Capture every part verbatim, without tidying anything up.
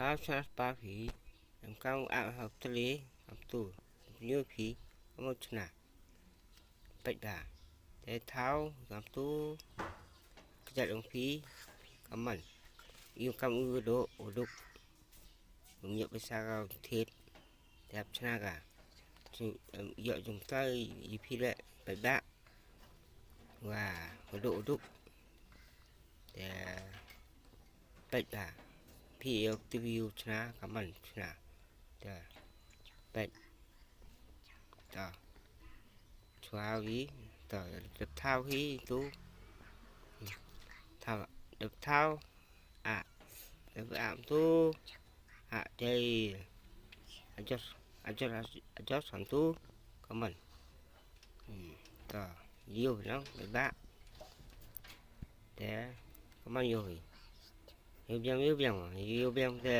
Thaw chna spah phi, em kam u ap ha u tylli, kam tu. Pynïoh phi, kam u chna. Peit ba. Te thaw, kam tu. Kjat ong phi, kam man. Ïoh kam u doh, u duk. Um ïoh pisa ka thied. Te ap chna ka. Chu, em, ïoh jong ta i phi le, peit ba. Wa, u duk, u duk. Te peit ba. Phi ïoh tu ïoh chna, ka man chna. Te peit. Ta. Chwa wi, ta, dep thaw hi tu. Thaw, dep thaw. A. Dep a tu. A, dei. Adjust, adjust, adjust, adjust, tu. Ka man. Hmm, ta, ïoh nang, ba. Te, ka man ïoh hi. Ïoh biang, ïoh biang, ïoh biang te.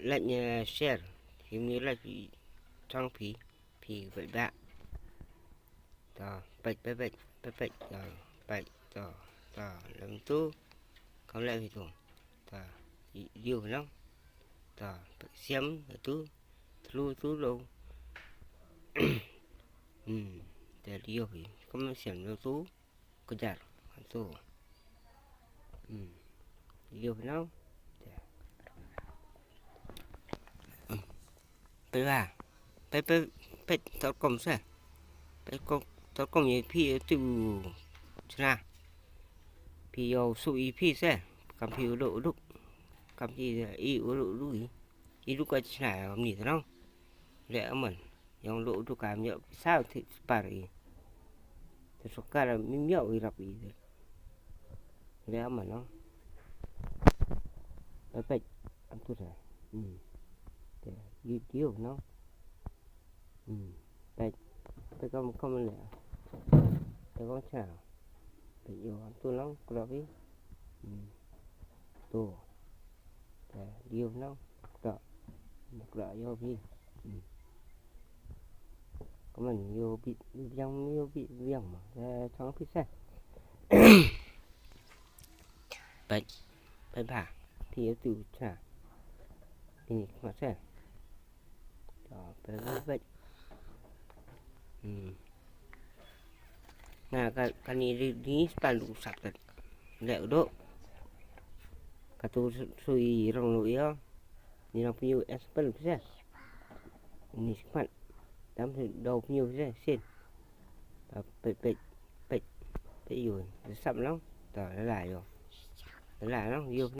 Like ne share, hi mi like phi, thang phi, phi peit ba. Ta, peit, peit, peit, peit, peit, ta, peit, ta, ta, lem tu, kam lem hi tu. Ta, ïoh nang. Ta, peit siam tu, thlu tu lo. Hmm, te ïoh hi, kam siam lo tu. Kejar. Tu. Hmm. Ïoh nang. Hmm. Peit ba. Peit, peit, peit, telkom se. Peit ko, telkom ïa phi tu chna. Phi ïoh su ïa phi se. Kam phi u duk, u duk. Kam phi i u duk, u duk i. I duk ka chna ïa ni tu nang. Le aman. Ïong lo tu kam ïoh sa ti par i. Te sukar mi ïoh i rap i te. Le aman no. Pepet am tu sa. Hmm. Te ïoh ïoh no. Hmm. Pet. Pet kam kam le. Te kam sa. Pet ïoh am tu no, kro i. Hmm. Tu. Te ïoh no. Kro. Kro ïoh i. Hmm. Kaman ïoh bit biang, ïoh bit biang ma. Te chang pisa. Pet. Pet ba. Phi ïoh tu cha. Phi ni ma sa. To, pet ba pet. Hmm. Na ka, kani ri, ri span du sap tet. Le u duk. Ka tu su, su i rong lu ïa. Ni rong phi ïoh es pel pisa. Ni smat. Tam su dau phi ïoh pisa sin. Ta pet, pet, pet, pet ïoh. Sap long. Ta la la ïoh. La la long ïoh.